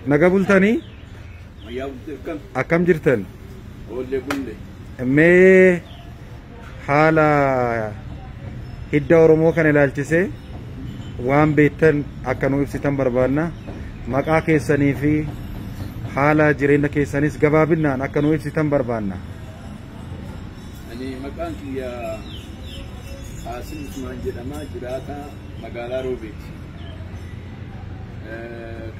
Naga bultanii? Akkam jirtan? Mee haala hidda Oromoo kana ilaalchisee waan beektan akka nu ibsitan barbaanna. Maqaa keessanii fi haala jireenya keessanis gabaabinaan akka nu ibsitan barbaanna. Ani maqaan kiyya Qaasim Usmaan jedhama, jiraataa magaalaa Roobeeti.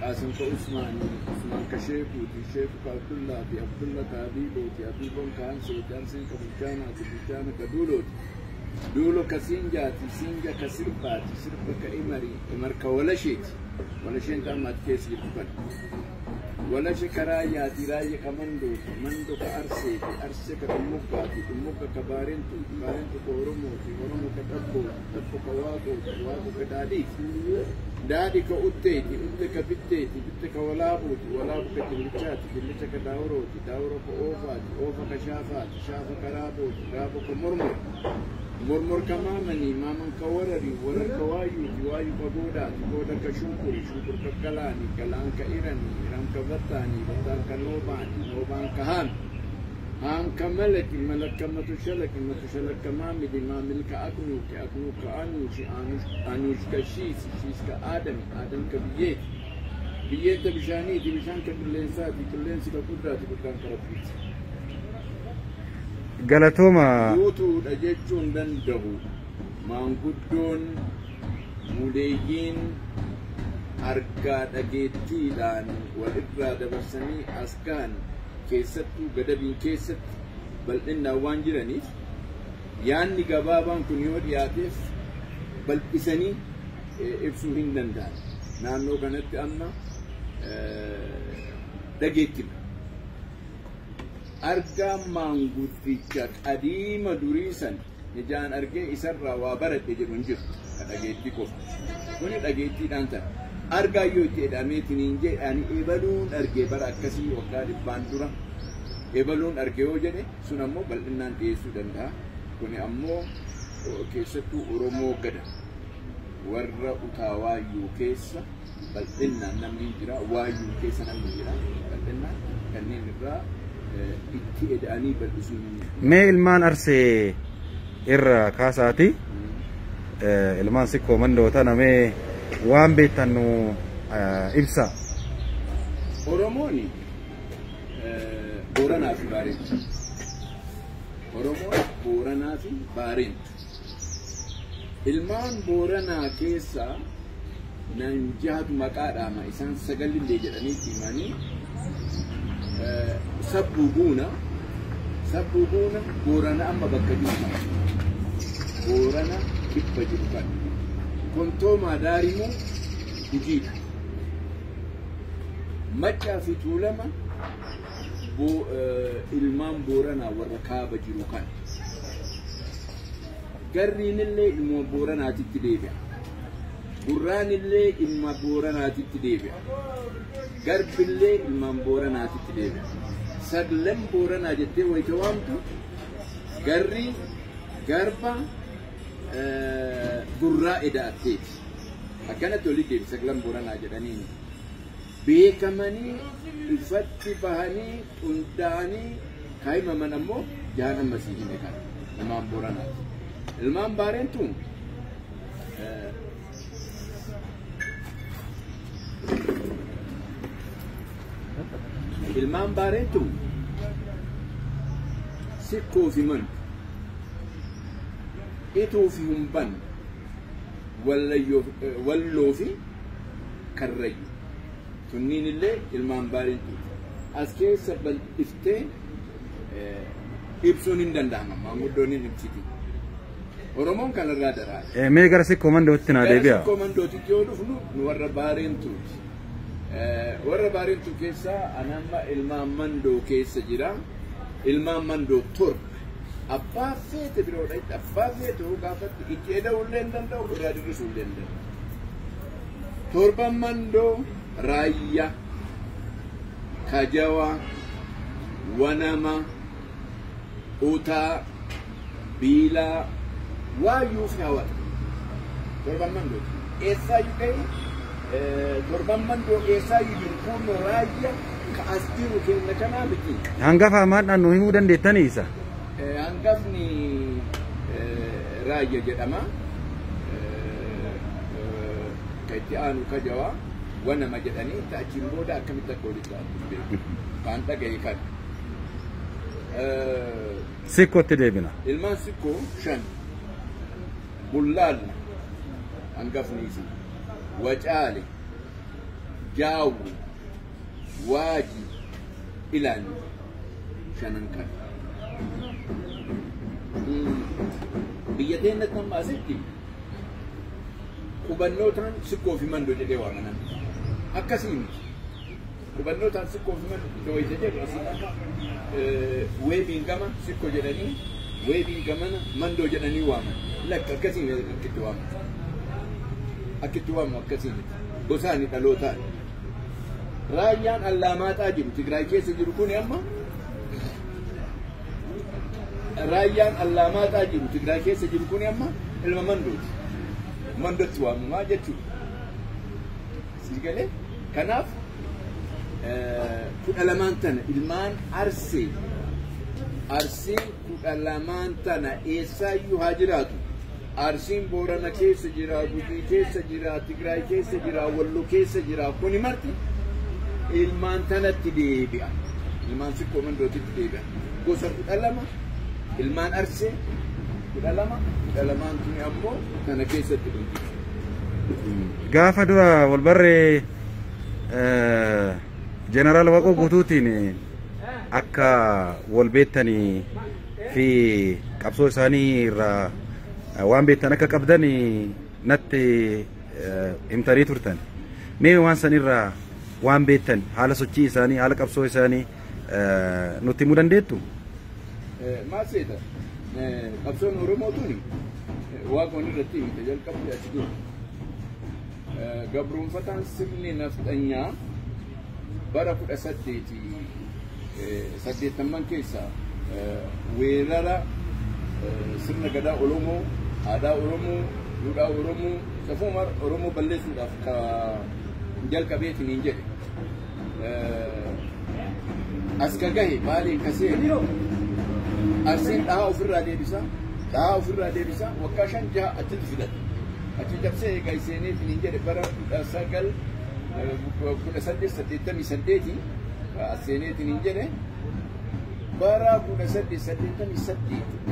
Qaasim ka Usmaan, Usmaan ka Sheekuuti, Sheeku ka Abdullaati, Abdulla ka Habiibooti, Habiiboon ka Hansooti, Hanseen ka Bulchaanaati, Bulchaana ka Duulooti. Duulo ka Siinjaati, Siinja ka Sirbaati, Sirba ka Imari, Imar ka Walasheeti. Walasheen ta ammaati keessa jirtu kana. Walashe ka Raayyaati, Raayya ka Mandooti, Mando ka Arseeti, Arse ka Dhumuggaati, Dhumugga ka Baarentuuti, Baarentu ka Oromooti, Oromo ka Xabbooti, Xabbo ka Waaqooti, Waaqo ka Daadhiiti. Daadhi ka Utteeti, Utte ka Bitteeti, Bitte ka Walaabuuti, Walaabu ka Jillichaati, Jillicha ka Daawurooti, Daawuro ka Oofaati, Oofa ka Shaafaati, Shaafa ka Raabooti, Raabo ka Mormor. Mormor ka Maamanii, Maaman ka Warari, Warar ka Waayyuuti, Waayyu ka Goodaati, Gooda ka Shunquri, Shunqur ka Galaani, Galaan ka Irani, Iran ka Battaani, Battaan ka Noobaani, Noobaan ka Haami. Haam ka Malaki, Malak ka Matushalaki, Matushalak ka Maamili, Maamil ka Aknuuki, Aknuuk ka Anuushi, Anuush ka Shiisi, Shiis ka Aadami, Aadam ka Biyyeeti. Biyyeen ta bishaaniiti, bishaan ka qilleensaati, qilleensi ka kudraati, kuduraan ka Rabbiiti. Galatooma. Guutuudha jechuun danda'u maanguddoon muleeyyiin argaa dhageettiidhaan walirraa dabarsanii as gahan keessattuu gadabiin keessatti bal'innaan waan jiraniif yaanni gabaabaan kun yoo dhiyaateef bal'isanii ibsuu hin danda'an. Naannoo kanatti amma dhageettima. Argaa maanguddicha qadiima durii san ijaan argee isarraa waa baradhe jedhu hin jiru. Ka dhageettii qofa. Kuni dhageettiidhaan ta'a. Argaa yoo itti jedhameetiin hin jedhe ani ebaluun argee bara akkasii waggaa 100 dura ebaluun argee yoo jedhe sun ammoo bal'innaan dhiyeessuu danda'a. Kuni ammoo keessattuu Oromoo gada warra utaa waayyuu keessa bal'innaan namni hin jira, waayyuu keessa namni jira bal'innaan kanneen irraa itti eda'anii bal'isuu hin danda'u. Mee ilmaan Arsee irra kaasaati. Ilmaan Sikkoo Mandoota namee waan beektan nu ibsa. Oromoon Booranaa fi Baareentu. Oromoon Booranaa fi Baareentu. Ilmaan Booranaa keessaa nan jahatu maqaa dhaama isaan sagalillee jedhanii himanii sabbuu guuna, sabbuu guuna Boorana amma bakka jiru kana. Boorana kibba jiru kana. Kontoomaa Daarimuu Gujiidha. Maccaa fi Tuulama ilmaan Booranaa warra kaaba jiru kana. Garriinillee ilma Booranaatitti deebi'a. Gurraanillee ilma Booranaatitti deebi'a. Garbillee ilmaan Booranaatitti deebi'a. Saglan Booranaa jettee wayita waamtu garri garba gurraa eda'atteeti. Akkanatti olii deebi saglan Booranaa jedhaniini. Beekamanii ifatti bahanii qundaa'anii kaa'imaman ammoo jahan ammasii hime kana. Ilmaan Booranaati. Ilmaan Baareentuun ilmaan Baareentuun Sikkoo fi Mandu, Ituu fi Humban, Walloo fi Karrayyu. Tunniin illee ilmaan Baareentuuti. As keessa bal'iftee ibsuun hin danda'ama. Maanguddoon hin ibsiti. Oromoon kanarraa daraara. Mee gara Sikkoo Mandootti naa deebi'a. Gara Sikkoo Mandootitti yoo dhufnu nu warra Baareentuuti. Warra Baareentuu keessaa anamma ilmaan Mandoo keessa jira. Ilmaan Mandoo 7. Abbaa feete biroo dha'itti abbaa feete hoo gaafatti itti eda'uu illee hin danda'u irraa dirrisuu illee hin danda'u. 7 Mandoo Raayyaa, Kajawaa, Wanama, Utaa, Biilaa, Waayyuu fi Hawata. 7 Mandooti. Eessaayyuu ga'e Torban mandoo keessaa jiru kun raayyaa ka as jiru kenna kanaa miti. Hangafa maadhaan nu himuu dandeettanii isa? Hangafni raayyaa jedhama. Ka itti aanu kajawaa wanama jedhanii achiin booda akkamitti akka walitti aanu beeku. Kan dhagaye kan. Sikkootti deebina. Ilmaan sikkoo 5. Bullaalla hangafni isa. Wacaale, Jaawwi, Waaji, Ilaalli 5 kan. Biyya teenyatti amma asitti qubannootaan sikkoo fi mandoo jedhee waamanan. Akkasii miti. Qubannootaan sikkoo fi mandoo wayita jedhu asii amma weebiin gama sikkoo jedhanii weebiin gamana mandoo jedhanii waaman. Lakka akkasii miti akkitti waaman. Akkitti waamu akkasii miti. Gosaani dhalootaan. Raayyaan Allaamaaxaa jiru Tigraay keessa jiru kuni amma raayyaan Allaamaaxaa jiru Tigraay keessa jiru kuni amma ilma mandooti. Mandotti waamamaa jechuudha. Si galee? Kanaaf 12 tana ilmaan Arsee Arsiin 12 tana eessaayyuu haa jiraatu. Arsiin Boorana keessa jira, Gujii keessa jira, Tigraay keessa jira, Walloo keessa jira. Kuni marti ilmaan tanatti deebi'a. Ilmaan sikkoo mandootitti deebi'a. Gosa 12 ilmaan Arsee 12 12 tuni ammoo kana keessatti dhumti. Gaafa dura wal barree Jeneraal Waaqoo Guutuutiin akka wal beektanii fi qabsoo isaanii irraa waan beektan akka qabdan natti himtanii turtan. Mee waan sanirraa waan beektan haala sochii isaanii haala qabsoo isaanii nutti himuu dandeettu? Maal seeta? Qabsoon Oromoo tuni waaqoon irratti himte jalqabdi achi dura. Gabroonfataan sirni nafxanyaa bara 1880 keessa weerara sirna gadaa Oromoo, aadaa Oromoo, duudhaa Oromoo, safuu Oromoo balleessuudhaaf ka jalqabeetiin hin jedhe. As ka gahe Baaleen ka seene Arsiin dhahaa ofirraa deebisa, dhahaa ofirraa deebisa, waggaa 5 6 achitti fidate. Achi cabsee egaa seeneetiin hin jedhe bara 1888 as seeneetiin hin jedhe bara 1888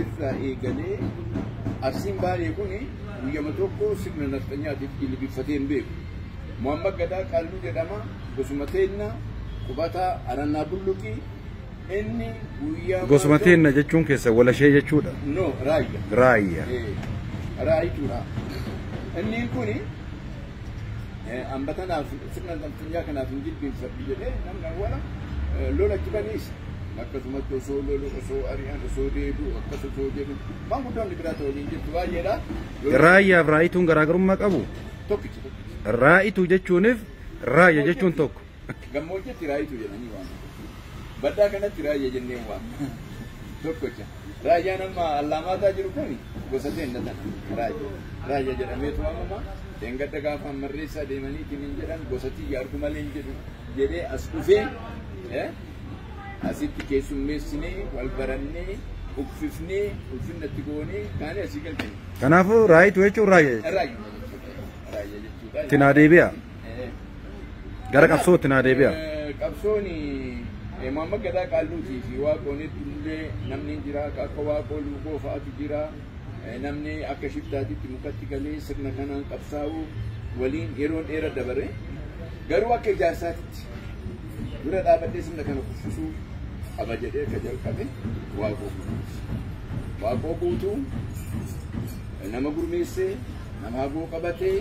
irraa eegalee Arsiin Baalee kuni guyyama tokko sirna nafxanyaatiif jilbiffatee hin beeku. Muhammad Gadaa Qaalluu jedhama, gosuma teenna, qubataa Arannaa Bulluqii inni guyyaa Gosuma teenna jechuun keessa walashee jechuudha. No, raayya. Raayya. Raayituudha. Inni kuni ambatanaaf sirna nafxanyaa kanaaf hin jilbeenfadhu jedhee namni awwaala lola jibaniis akkasumatti osoo lolu osoo ari'an osoo deebi'u akkas osoo jedhu maanguddoonni biraa ta'u waliin jirtu baay'eedha. Raayyaaf raayituun garaagarummaa qabu. Tokkicha tokkicha. Raayituu jechuuniif raayya jechuun tokko. Gammoojjitti raayituu jedhanii waamu. Baddaa kanatti raayya jennee waamna. Tokkicha. Raayyaan amma Allaamaataa jiru kuni gosa teenna tana raayya. Raayya jedhameetu waamama. Deengadda gaafa ammarreessaa deemaniitiin hin jedhan gosa tiyya argu malee hin jedhu jedhee as dhufee asitti keessummeessinee wal barannee uffifnee ulfinnatti goonee kaanee asii galchine. Kanaafuu raayituu jechuun raayya jechuudha. Raayya jechuudha. Raayya jechuudha. Tinaa deebi'a. Gara qabsootti naa deebi'a. Qabsoon Muhammad Gadaa Qaalluutii fi Waaqoon illee namni jira akka Waaqoo Luugoo fa'aatu jira. Namni akka shiftaatitti mukatti galee sirna kanaan qabsaa'u waliin yeroo dheeraa dabare garuu akka ijaarsaatitti dura dhaabadhee sirna kana kuffisuu qaba jedhee akka jalqabe Waaqoo Guutuuti. Waaqoo Guutuu nama gurmeessee nama hagoo qabatee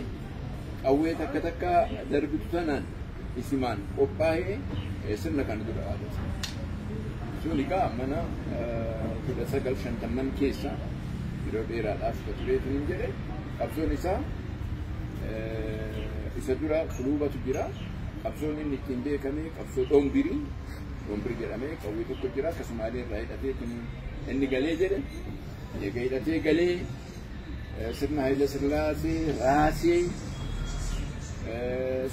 qawwee takka takka darbitu tanaan isimaan qophaa'ee sirna kana dura dhaabate. Sun egaa mana 1950 keessa yeroo dheeraadhaaf ka tureetu hin jedhe qabsoon isaa isa dura kuluubatu jira. Qabsoon inni ittiin beekame qabsoo dhoombirii dhoombirii jedhamee qawwee tokko jira akkasumaalee irraa hidhatee inni galee jedhe eega hidhatee galee sirna Haayila Sillaasee raasee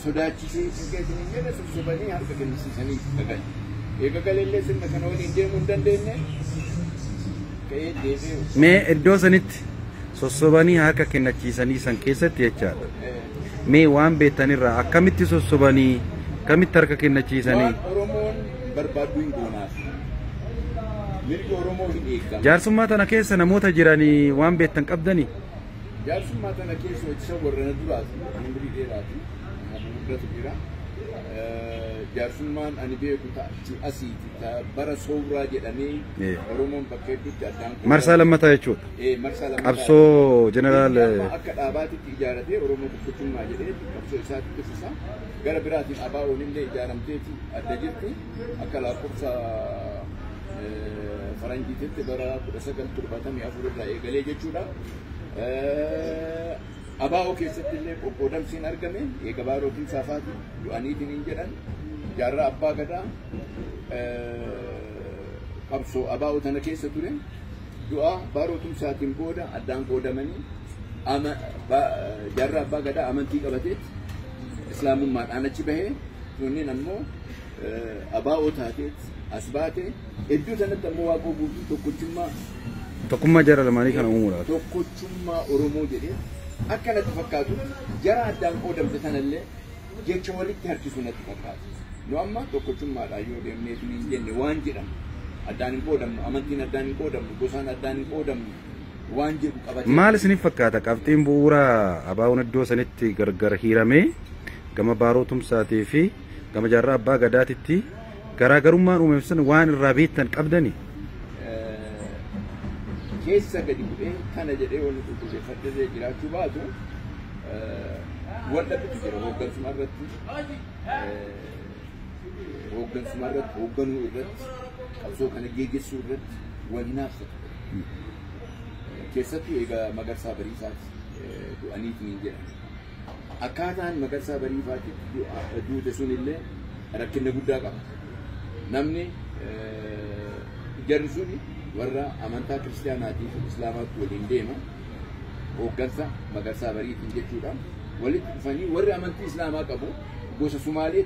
Sodaachisee cinqeetiin hin jedhe sossobanii harka kennisiisanii gagal. Eega galellee sirna kana waliin deemuu hin dandeenye ka'ee deebi'u. Mee iddoo sanitti sossobanii harka kennachiisanii san keessatti jechaadha. Mee waan beektanirraa akkamitti sossobanii akkamitti harka kennachiisanii? Waan Oromoon barbaaddu hin goonaaf. Mirgi Oromoo hin eegamu. Jaarsummaa tana keessa namoota jiranii waan beektan qabdanii? Jaarsummaa tana keessa hojii warra na duraati, umurii dheeraati, nama guddatu jira. Jaarsummaan ani beeku ta'achi asiiti, bara sooraa jedhamee Oromoon bakka hedduutti addaan qoodame. Marsaa lammataa jechuudha. Marsaa lammataa. Qabsoo jeneraal. Akka dhaabaatitti ijaaratee Oromoo tokkochummaa jedhee qabsoo isaatti fufa. Gara biraatiin ABO'n illee ijaaramteeti adda jirti. Akka lakkoofsa faranjiititti bara 1974 irraa eegalee jechuudha. ABO keessatti illee qoqqoodamsiin argame eega baarootiin saafaati du'aniitiin hin jedhan jaarraa abbaa gadaa qabsoo ABO tana keessa ture du'a baarootum saatiin booda addaan qoodamanii jaarraa abbaa gadaa amantii qabateet islaamummaadhaan achi bahee sunniin ammoo ABO taateet as baate iddoo sanatti ammoo Waaqoo Guutuu tokkochummaa Tokkummaa jara lamaanii kana uumuudhaaf. Tokkochummaa Oromoo jedhee akka natti fakkaatu jara addaan qoodamte sanallee jecha walitti harkisu natti fakkaata. Nu amma tokkochummaadhaan yoo deemnee hin jenne waan jedhamu addaan hin qoodamnu, amantiin addaan hin qoodamnu, gosaan addaan hin qoodamnu waan jedhu qabatee. Maal isiniif fakkaata qabxiin bu'uuraa ABO'n iddoo sanitti gargar hiiramee gama Baaroo Tumsaatii fi gama jaarraa abbaa gadaatitti garaagarummaan uumame sun waan irraa beektan qabdanii? Keessa gadi bu'ee kana jedhee wanni qulqulleeffadhee jiraachuu baatu wal dhabbitu jira hooggansuma irratti hoogganuu irratti qabsoo kana geggeessuu irratti wal hinaaffatu. Keessattuu egaa Magarsaa Bariisaati du'aniitiin hin jedhan. Akkaataan Magarsaa Bariifaatti duute sun illee rakkina guddaa qaba. Namni jarri suni warra amantaa kiristaanaatii fi islaamaatti waliin deema hooggansa Magarsaa Bariitiin jechuudha. Walitti dhufanii warri amantii islaamaa qabu gosa Sumaalee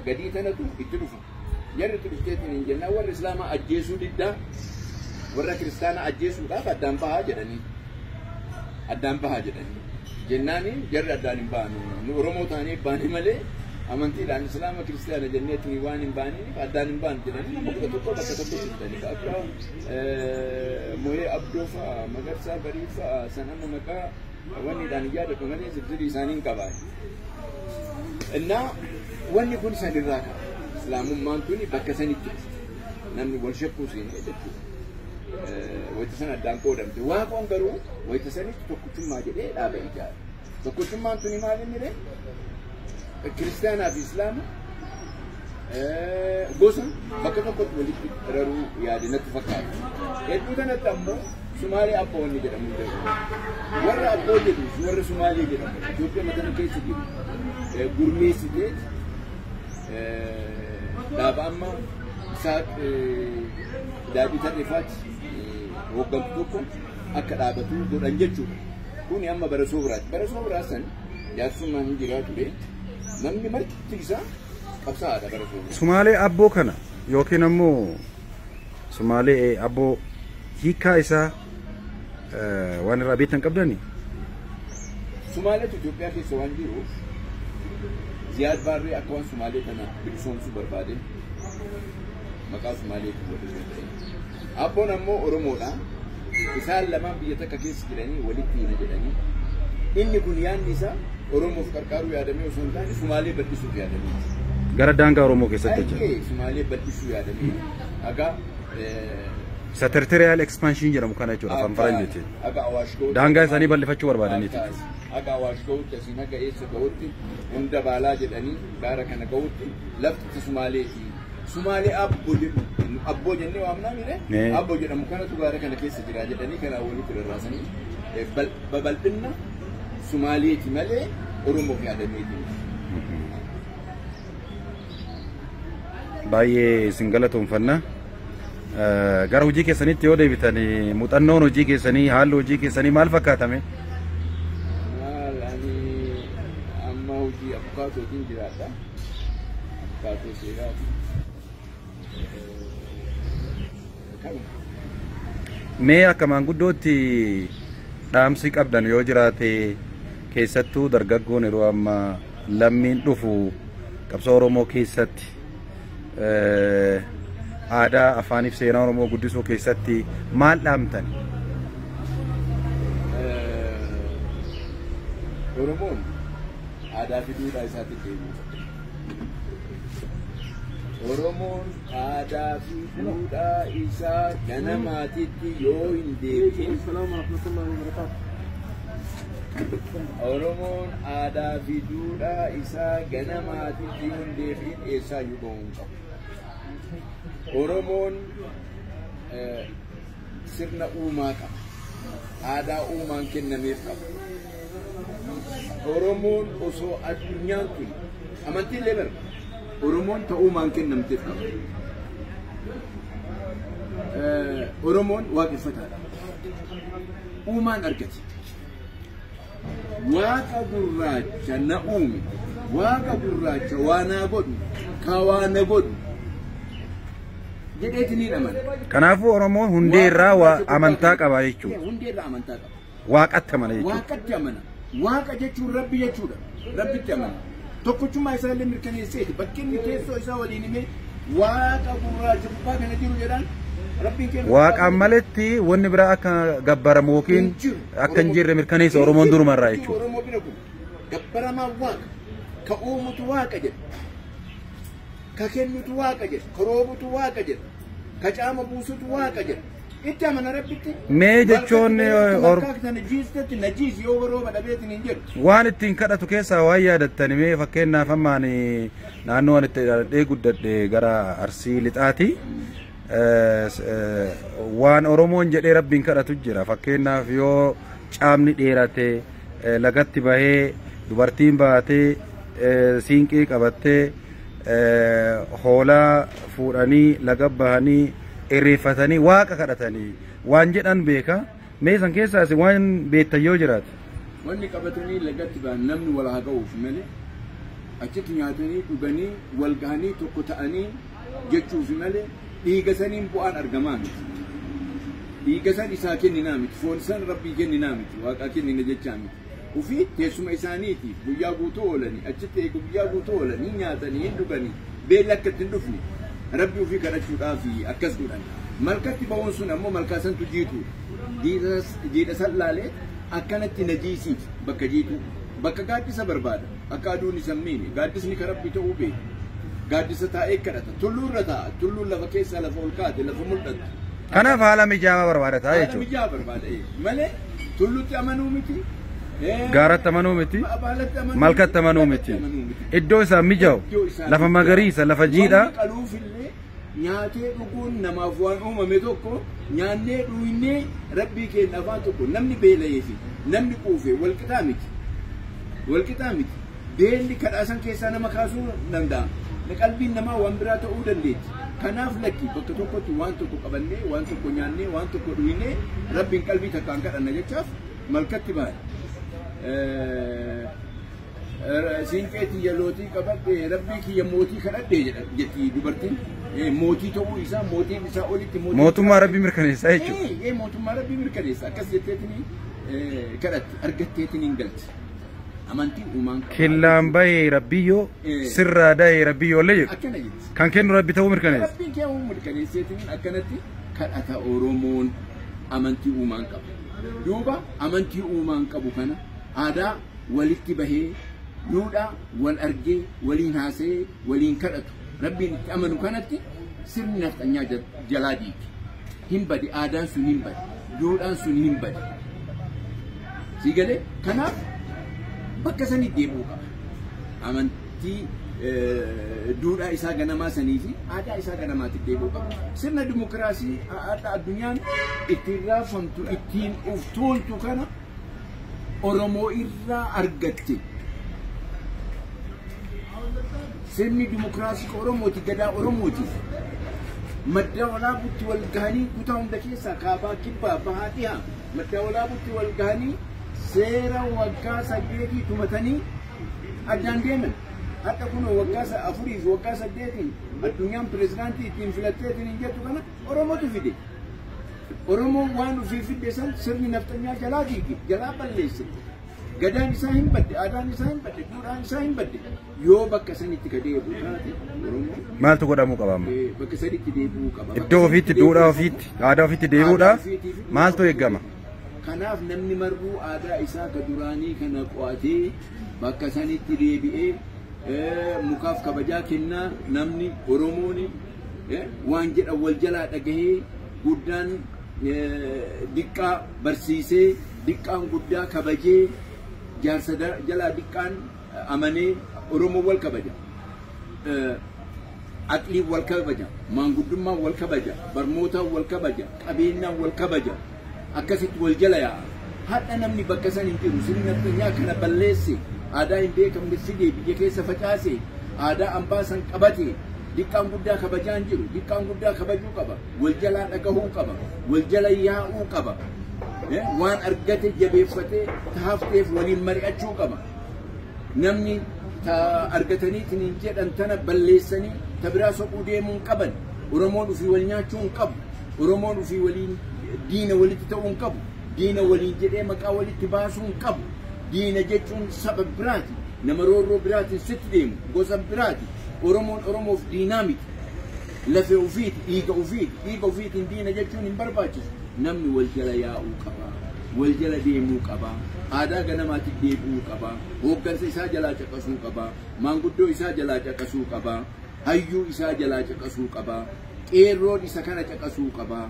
gadii tanatu itti dhufa. Jarri itti dhufteetiin hin jennaan warri islaamaa ajjeesuu diddaa warra kiristaanaa ajjeesuudhaaf addaan bahaa jedhanii. Addaan bahaa jedhanii. Jennaani jarri addaan hin baanu. Nu Oromoo taanee baane malee amantiidhaan islaama kiristaana jenneetiin waan hin baaniif addaan hin baanu jedhanii nama 11 bakka tokkotti fidanii akka Moyee Abdoo fa'a Magarsaa Barii fa'a san amma maqaa wanniidhaan hin yaadadhu malee zirzirii isaanii hin qabaani. Innaa wanni kun sanirraa ka'a. Islaamummaan tuni bakka sanitti namni wal shakkuu seenee jechuudha. Wayita sana addaan qoodamte. Waaqoon garuu wayita sanitti tokkochummaa jedhee dhaaba ijaare. Tokkochummaan tuni maal inni ree? Kiristaanaa fi Islaama gosa bakka tokkotti walitti raruu yaade natti fakkaata. Hedduu kanatti ammoo Sumaalee abboo wanni jedhamu jiru. Warra abboo jedhu warra Sumaalee jedhamu Itoophiyaa matana keessa jiru gurmeessitee dhaaba amma Isaaq Daadhii Tarreefaatti hooggantu tokko akka dhaabatu godhan jechuudha. Kuni amma bara soobraati. Bara soobraa san jaarsummaan hin jiraa ture. Namni marti isaa qabsaa'aadha bara soobraa. Sumaalee abboo kana yookiin ammoo Sumaalee abboo hiikaa isaa waan irraa beektan qabdanii? Sumaaleetu Itoophiyaa keessa waan jiruuf Ziyaad Baarree akka waan Sumaalee kana bilisoomsuu barbaade maqaa Sumaaleetu godhuu danda'e. Abboon ammoo Oromoodha. Isaan lamaan biyya takka keessa jiranii walitti hina jedhanii. Inni kun yaadni isaa Oromoof qarqaaruu yaadamee osoo hin taane Sumaalee bal'isuuf yaadamee. Gara daangaa Oromoo keessatti jechuudha. Sumaalee bal'isuu yaadamee. Haga Isa territorial expansion jedhamu kana jechuudha afaan faranjiitiin. Haga Awaash gahuutti. Daangaa isaanii bal'ifachuu barbaadaniiti. Haga Awaash gahuutti asiin haga eessa gahuutti hunda baalaa jedhanii gaara kana gahuutti lafti Sumaaleeti. Sumaalee abboo jedhu abboo jennee waamnaa mire abboo jedhamu kanatu gaara kana keessa jira jedhanii kanaa walitti rarraasanii babal'inna Sumaaleeti malee Oromoof yaadameeti. Baay'ee isin galatoomfanna. Gara hojii keessanitti yoo deebitan muuxannoon hojii keessanii haalli hojii keessanii maal fakkaatame? Maal ani amma Abukaatootiin jiraadha. Abukaatoo seeraati. Kanuma. Mee akka maanguddootti dhaamsi qabdan yoo jiraate, keessattuu dargaggoon yeroo ammaa lammiin dhufu qabsoo Oromoo keessatti aadaa afaaniif seenaa Oromoo guddisuu keessatti maal dhaamtan? Oromoon aadaa fi duudhaa isaatti deebi'u. Oromoon aadaa fi duudhaa isaa ganamaatitti yoo hin deebi'in, Oromoon aadaa fi duudhaa isaa ganamaatitti yoo hin deebi'in eessaayyuu bahuu hin qabu. Oromoon sirna uumaa qaba. Aadaa uumaan kennameef qaba. Oromoon osoo addunyaan tun amantii illee bara Oromoon ta'uumaan kennamteef qaba. Oromoon waaqeffataadha. Uumaan argate. Waaqa gurraacha na uume, waaqa gurraacha waa naa godhu, ka waa na godhu jedheeti ni amana. Kanaafuu Oromoon hundee irraa waa amantaa qaba jechuudha. Hundee irraa amantaa qaba. Waaqatti amana jechuudha. Waaqatti amana. Waaqa jechuun Rabbi jechuudha. Rabbitti amana. Tokkochummaa isaa illee mirkaneesseeti. Bakki inni teessoo isaa waliin himee waaqa gurraacha gubbaa kana jiru jedhaan Rabbiin keenya. Waaqaan maletti wanni biraa akka gabbaramu yookiin akka hin jirre mirkaneessa Oromoon durumarraa jechuudha. Oromoo bira kun gabbaramaa waaqa. Ka uumutu waaqa jedha. Ka kennutu waaqa jedha. Ka roobutu waaqa jedha. Ka caama buusutu waaqa jedha. Itti amana Rabbitti. Mee jechoon Malkaa kana jiistetti na jiisi yoo rooba dhabeetiin hin jedhu. Waan ittiin kadhatu keessaa waan yaadattani mee, fakkeenyaaf ammaan naannoo ani itti dhaladhee guddadhe gara Arsii lixaati. Waan Oromoon jedhee Rabbiin kadhatu jira. Fakkeenyaaf yoo caamni dheerate lagatti bahee dubartiin baatee siinqee qabattee hoolaa fuudhanii laga bahanii irreeffatanii waaqa kadhatanii waan jedhan beeka. Mee san keessaas waan beektan yoo jiraate. Wanni qabatanii lagatti ba'an namni wal haa ga'uuf malee, achitti nyaatanii dhuganii wal gahanii tokko ta'anii jechuuf malee dhiiga saniin bu'aan argamaa miti. Dhiiga san isaa kenninaa miti. Foon san Rabbii kenninaa miti. Waaqaa kennina jechaa miti. Ufii teessuma isaaniitiif guyyaa guutuu oolanii achitti eegu, guyyaa guutuu oolanii nyaatanii hin dhuganii, beelli akka itti hin dhufne Rabbi ofii kadhachuudhaaf akkas godhan. Malkatti ba'uun sun ammoo malkaa santu jiituudha. Jiidha san laalee akkanatti na jiisiif bakka jiitu bakka gaaddisa barbaada, akka aduun isa hin miine. Gaaddisni ka Rabbi ta'uu beeku. Gaaddisa taa'ee kadhata. Tulluu irra taa'a. Tulluun lafa keessaa lafa ol kaate, lafa mul'attu. Kanaaf haala mijaawaa barbaadata Haala jechuudha. mijaa'aa barbaada malee tullutti amanuu miti. Gaaratti amanuu miti. Baalatti amanuu Malkatti amanuu miti. lagatti amanuu miti. Iddoo isaan mijaa'u Iddoo isaan lafa mijaa'u. magariisa, lafa jiidhaa. Wanni qaluufillee nyaatee dhuguun namaaf waan uumame tokko, nyaannee dhugnee Rabbii keenya afaan tokko. Namni beela'ee fi namni quufe wal qixaa miti. Wal qixaa miti. Beelli kadhaasan keessaa nama kaasuu danda'a. Qalbiin namaa waan biraa ta'uu dandeetti. Kanaaf lakki, bakka tokkotti waan tokko qabannee, waan tokko nyaannee, waan tokko dhugnee Rabbiin qalbii takkaan kadhanna jechaaf malkatti baane. Siinqee tiyya lootii qabadhe, Rabbii kiyya mootii kadhadhe jedha jetti dubartiin. Mootii ta'uu isaa, mootiin isaa olitti mootii Mootummaa Rabbii mirkaneessaa jechuudha. Mootummaa Rabbii mirkaneessa akkas jetteetini kadhatte, argatteetini hin galti. Amantii uumaan qaba. Killaan bahee Rabbiyyoo sirraa dahee Rabbiyyoo illee jedhu. Akkana jetti. Kan kennu Rabbi ta'uu mirkaneessa. Rabbiin kee uumuu mirkaneesseetiin akkanatti kadhata. Oromoon amantii uumaan qaba. Duuba amantii uumaan qabu kana aadaa walitti bahee duudhaa wal argee waliin haasa'ee waliin kadhatu Rabbiin itti amanu kanatti sirni nafxanyaa jalaa diige. Hin bade, aadaan sun hin bade, duudhaan sun hin bade. Sii galee? Kanaaf bakka sanii deebi'uu qaba. Amantii duudhaa isaa ganamaa sanii fi aadaa isaa ganamaatti deebi'uu qaba. Sirna dimokiraasii har'a addunyaan ittiin raafamtu, ittiin uf tuultu kana Oromoo irraa argatte. Sirni dimokiraasii Oromooti, gadaa Oromooti. Madda Walaabutti wal gahanii kutaa hunda keessaa, kaabaa, kibbaa, bahaa, dhihaa, Madda Walaabutti wal gahanii seera waggaa 8 tumatanii Addaan deeman. Hadha kun waggaa 4 fi waggaa 8 addunyaan pirezidaantii ittiin filatteetiin hin jettu kana Oromootu fide. Oromoon waan ofii fidde san sirni nafxanyaa jalaa diige, jalaa balleesse. Gadaan isaa hin badde, aadaan isaa hin badde, duudhaan isaa hin badde. Yoo bakka sanitti ka deebi'u taate Oromoon Maaltu godhamuu qaba amma? Bakka sanitti deebi'uu qaba. Iddoo ofiitti, duudhaa ofiitti, aadaa ofiitti deebi'uudhaaf maaltu eegama? Kanaaf namni marruu aadaa isaa ka duraanii kana qo'atee bakka sanitti deebi'ee mukaaf kabajaa kennaa namni Oromoon waan jedhan wal jalaa dhagahee guddaan diqqaa barsiisee diqqaan guddaa kabajee jaarsa jalaa diqqaan amanee Oromoo wal kabaja. Aqliin wal kabaja, maanguddummaan wal kabaja, barnootaan wal kabaja, qabeenyaan wal kabaja, akkasitti wal jala yaa'a. Hadha namni bakka san hin jiru sirni nafxanyaa kana balleesse, aadaa hin beekamne fidee biyya keessa facaase, aadaa ambaa san qabate, diqqaan guddaa kabajaa hin jiru, diqqaan guddaa kabajuu qaba, wal jalaa dhagahuu qaba, wal jala yaa'uu qaba. Waan argate jabeeffatee taafteef waliin mari'achuu qaba. Namni ta argataniitiin hin jedhan tana balleessanii ta biraa soquu deemuu hin qaban. Oromoon ofii wal nyaachuu hin qabu. Oromoon ofii waliin diina walitti ta'uu hin qabu. Diina waliin jedhee maqaa walitti baasuu hin qabu. Diina jechuun saba biraati. Nama roorroo biraatiin sitti deemu gosa biraati. Oromoon Oromoof diinaa miti. Lafee ofiiti, dhiiga ofiiti. Dhiiga ofiitiin diina jechuun hin barbaachisu. Namni wal jala yaa'uu qaba. Wal jala deemuu qaba. Aadaa ganamaatti deebi'uu qaba. Hooggansa isaa jalaa caqasuu qaba. Maanguddoo isaa jalaa caqasuu qaba. Hayyuu isaa jalaa caqasuu qaba. Qeerroon isa kana caqasuu qaba.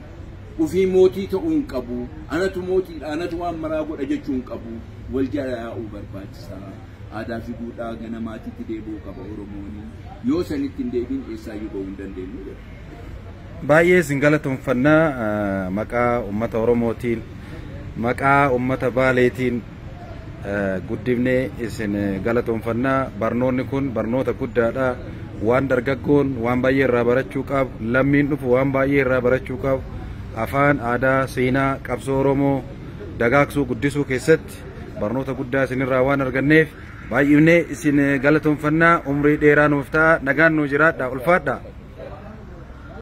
Ufii mootii ta'uu hin qabu. Anatu mootiidha, anatu waan maraa godha jechuu hin qabu. Wal jala yaa'uu barbaachisaa. Aadaa fi duudhaa ganamaatitti deebi'uu qaba Oromoon. Yoo sanitti hin deebiin eessaayyuu ba'uu hin dandeenyu jedha. Baay'ee isin galatoonfannaa maqaa uummata Oromootiin, maqaa uummata Baaleetiin guddifnee isin galatoonfannaa. Barnoonni kun barnoota guddaadha. Waan dargaggoon waan baay'ee irraa barachuu qabu, lammiin dhufu waan baay'ee irraa barachuu qabu, afaan, aadaa, seenaa, qabsoo Oromoo dagaagsuu guddisuu keessatti barnoota guddaa isinirraa waan arganneef baay'ifnee isin galatoonfannaa. Umrii dheeraa nuuf ta'a, nagaan nuu jiraadha, ulfaadha.